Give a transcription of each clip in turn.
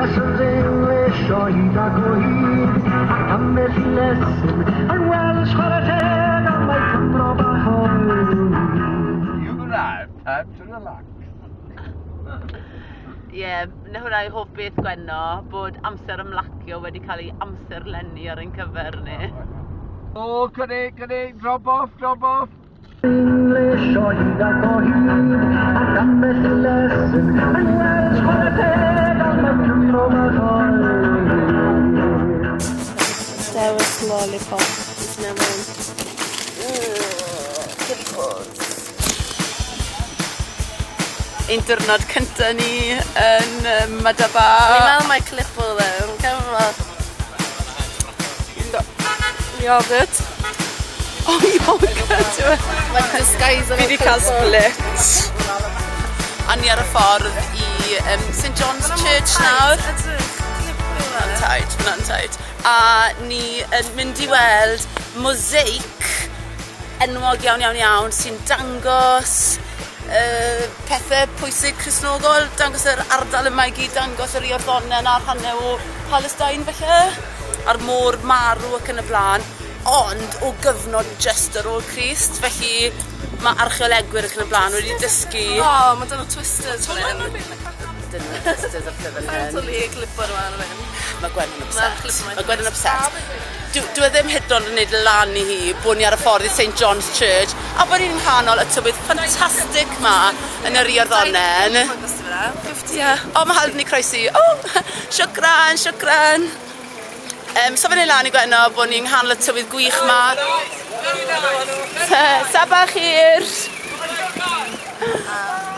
Lessons English o hyd ac o hyd, ac ambell i lesson yn Welsh chwarae teg am mai Cymro bach oeddwn i. You've arrived, time to relax. Ie, yeah, na hwnna yw hoff beth Gwenno, bod amser ymlacio wedi cael ei amserlennu ar ein cyfer ni. O, cynnig, cynnig, drop off, drop off. English o hyd ac o hyd, ac ambell i lesson yn Welsh chwarae teg am mai Cymro bach oeddwn i. Dewis lollipop. Cinnamon. Ein diwrnod cynta ni yn Madaba. Fi'n meddwl mai clip oedd e. Fi'n credu fel... Yogurt. O, yogurt yw e. Mae'n disguise Fi 'di cael split. A ni ar y ffordd i St John's Church nawr. Hwnna'n tight, hwnna'n tight. A ni yn mynd i weld mosaic enwog iawn, iawn, iawn sy'n dangos pethau pwysig Cristnogol, dangos yr ardal yma i gyd, dangos yr Iorddonen a'r rhannau o Palestine falle, a'r môr marw ac yn y blaen, ond o gyfnod just ar ôl Crist, felly mae archeolegwyr ac yn y blaen wedi dysgu... O, mae dyn nhw twisters fan hyn. Dyn nhw twisters ar fan hyn. Totally clipboard yma fan hyn. Mae Gwen yn upset. Mae Gwen yn upset. Dwi e ddim hyd yn oed yn neud lan i hi bod ni ar y ffordd i St John's Church a bod ni'n nghanol y tywydd ffantastig ma yn yr Iorddonen. Ie. O, mae hawdd ni croesi. O, shukran, shukran. So fe'n neud lan i Gwenno bod ni'n nghanol y tywydd gwych ma. Sabah khair.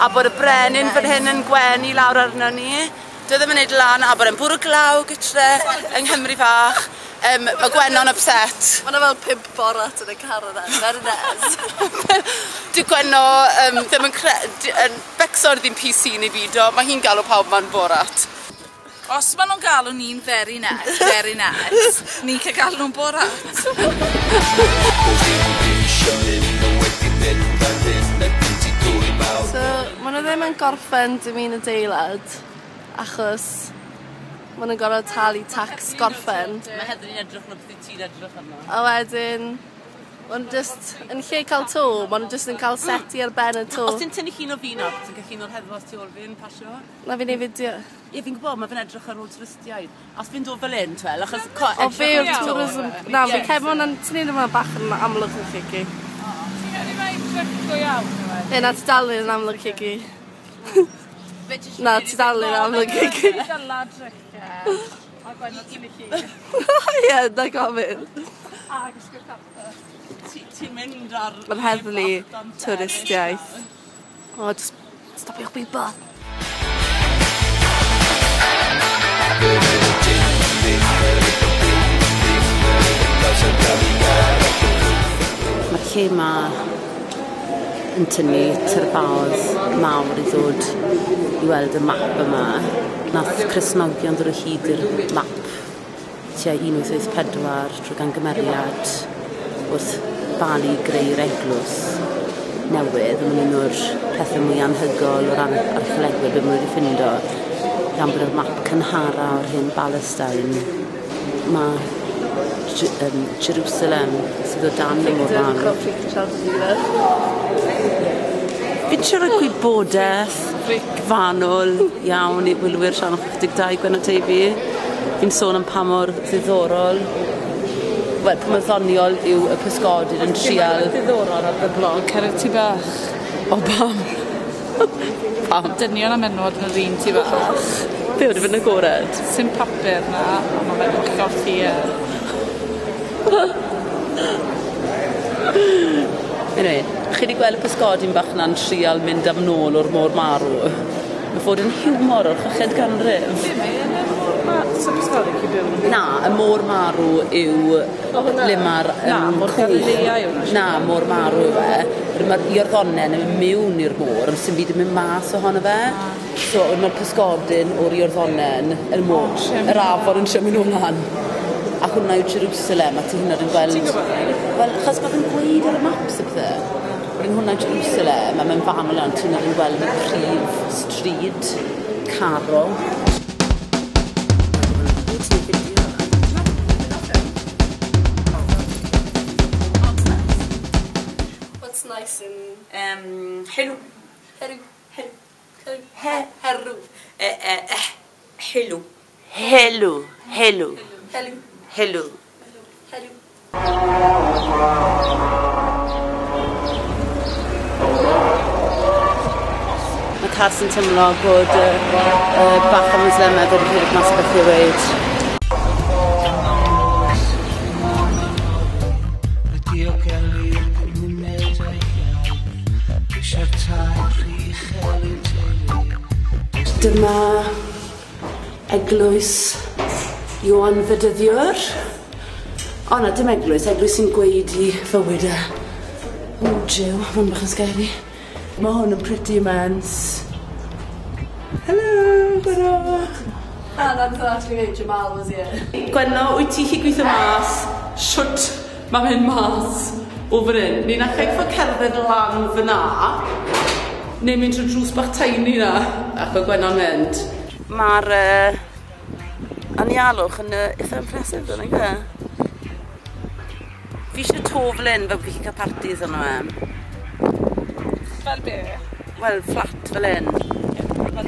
A bod y brenin fan hyn yn gwenu lawr arno ni. Dwi ddim yn neud lan a bod e'n bwrw glaw gytre yng Nghymru fach. Mae Gwenno'n upset. Mae yna fel 5 borat yn y car yna. Very nice. Dwi Gwenno ddim yn yn becso ar ddim PC neu byd o. Mae hi'n galw pawb ma'n borat. Os maen nhw'n galw ni'n very nice, very nice, ni'n cael galw nhw'n borat. So, maen nhw ddim yn gorffen dim un adeilad, achos maen nhw'n gorfod talu tax gorffen. Mae heddlu'n edrych arno beth wyt ti'n edrych arno. A wedyn, maen nhw just, yn lle cael to, maen nhw just yn cael seti ar ben y to. Os ti'n tynnu llun o fi nawr, ti'n cael llun o'r heddwas tu ôl fi yn pasio? Na fi'n neud fideo. Ie, fi'n gwybod, mae fe'n edrych ar ôl twristiaid. Os fi'n dod fel un, twel, achos O, fe yw'r tourism. Na, fi'n credu ma' hwnna'n, ti'n neud hwnna bach yn amlwg yn llegu. Ti'n credu mai trick go iawn, yw e? Ie, na, ti dal yn amlwg llegu. Na, ti dal yn amlwg llegu. Dyla trick, e. A Gwenno ti'n llun. Ie, na gofyn. A gwisgo carpet. Ti'n mynd ar... Mae'r heddlu twristiaeth. O, just stopiwch bibo. Mae'r lle ma yn tynnu tyrfaoedd mawr i ddod i weld y map yma. Nath Cristnogion ddod o hyd i'r map tua 1884 trwy gamgymeriad wrth balu greu'r eglwys newydd. Mae'n un o'r pethau mwy anhygoel o ran archeolegwyr be maen nhw wedi ffindo, gan bod y map cynhara o'r hen Palestine. Mae Jerusalem sydd o dan y môr marw. Fi'n siarad gwybodaeth fanwl iawn i wylwyr Sianel 62 Gwenno Teifi. Fi'n sôn am pa mor ddiddorol, wel, pa mor ddoniol yw y pysgodyn yn trial... Diddorol ar y blog, cer ti bach. O, pam? Pam? Dynion a menywod yn yr un tŷ bach. Be oedd yn agored? Sim papur na, ond mae fe'n hollol clir. Anyway, chi wedi gweld y pysgodyn bach na'n trial mynd am nôl o'r môr marw? Mae fod yn hiwmor o'r chweched ganrif. Be, mae yn y môr marw? So pysgodyn chi byw yn y Na, y môr marw yw O, hwnna. le ma'r, Na, môr cwch. Galilea yw hwnna, Na, môr marw yw e. Mae'r Iorddonen yn mynd mewn i'r môr, ond sy'm byd yn mynd mas ohono fe. So mae'r pysgodyn o'r Iorddonen yn môr, O, trio mynd yr afon yn trio mynd nôl lan. A hwnna yw Jerusalem, a ti hyd yn oed yn gweld... Ti'n gwybod e? Wel, achos mae fe'n gweud ar y maps y pethau. Wedyn hwnna yw Jerusalem, a mae'n fanwl iawn, ti'n hyd yn oed yn gweld y prif stryd, Caro. حلو. حلو. حلو. حلو. حلو. حلو. حلو. حلو. حلو. حلو. حلو. Mae Cas yn teimlo bod bach o Muslimau wedi rhedeg mas beth i weud. Dyma eglwys Ioan Fedyddiwr. O na, dim eglwys, eglwys sy'n gweud i fywyd e. O, jiw, mae hwn bach yn scary. Mae hwn yn pretty immense. Hello, Gwenno. And that's actually me, Jamal was here. Gwenno, wyt ti chi gweithio mas? Shwt mae mynd mas o fan hyn. Ni'n achau ffordd cerdded lan fyna, neu mynd trwy drws bach tiny na, ac o Gwenno'n mynd. Mae'r anialwch yn eitha impressive, dwi'n e? Fi eisiau to fel hyn fel bod chi'n cael parties arno fe. Fel be? Wel, flat fel hyn.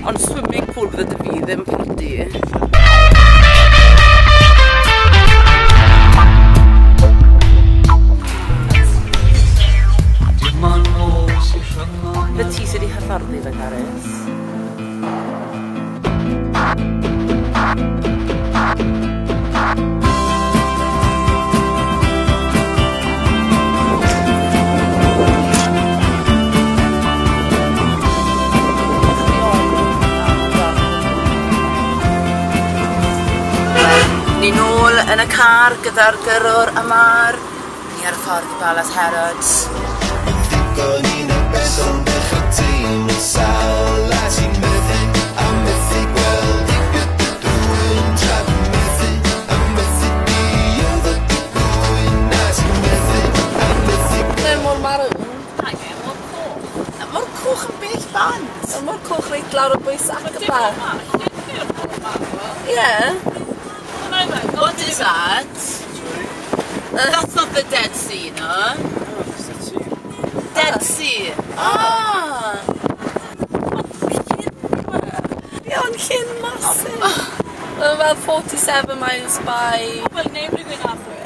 Ond swimming pool bydde dy fi, ddim party. Fy ti sydd wedi hyfforddi fe, Carys? Ni nôl yn y car gyda'r gyrrwr Amar. Ni ar y ffordd i Balas Herod. Mae mor marw. Mor coch. Mor coch yn bell bant. Mor coch reit lawr o bwys ac y bach. Ie. What is that? That's not the Dead Sea, no? Dead Sea. Ah! Ie, ond llyn massive. Mae'n fel 47 miles by... Wel, neb wedi gweud nath e.